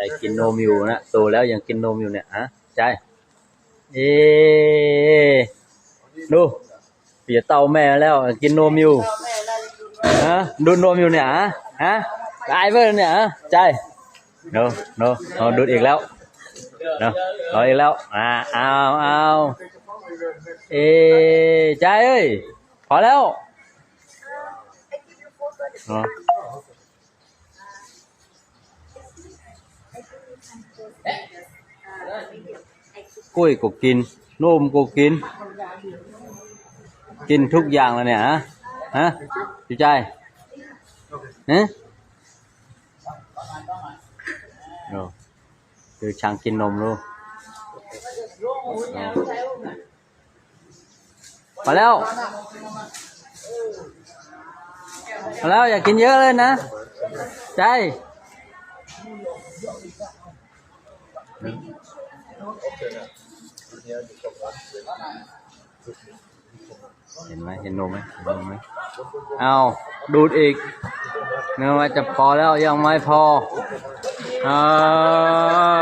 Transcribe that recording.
ຈາຍກິນນົມຢູ່ນະ ໂຕແລ້ວຍັງກິນນົມຢູ່ເນຍ ຮະ ຈາຍ. ເອ ດູ ເປຍເຕົ້າແມ່ແລ້ວ ກິນນົມຢູ່ ຮະ ດູດນົມຢູ່ເນຍ ຮະ ຮະ ອາຍເບິ່ງເນຍ ຮະ ຈາຍ. ໂນ ໂນ ໂນ ດູດອີກແລ້ວ ໂນ ເອົາອີກແລ້ວ ອາ ເອົາ ເອົາ ເອ ຈາຍເອີຍ ພໍແລ້ວ ໂນ. ກ້ວຍກໍກິນ ນົມກໍກິນ ກິນທຸກຢ່າງແລ້ວເນຍ ຮະ ຮະ ຈຸຈາຍ ຮະ ໂອ້ ຄືຊ່າງກິນນົມລູກ. ພໍແລ້ວ ພໍແລ້ວ ຢ່າກິນເຍອະເລີຍນະ ໃຈ. ເຫັນໄໝ? ເຫັນນົມໄໝ? ເຫັນນົມໄໝ? ເອົ້າ ດູດອີກ ນຶກວ່າຈະພໍແລ້ວ ຍັງໄມ່ພໍ ເອີ.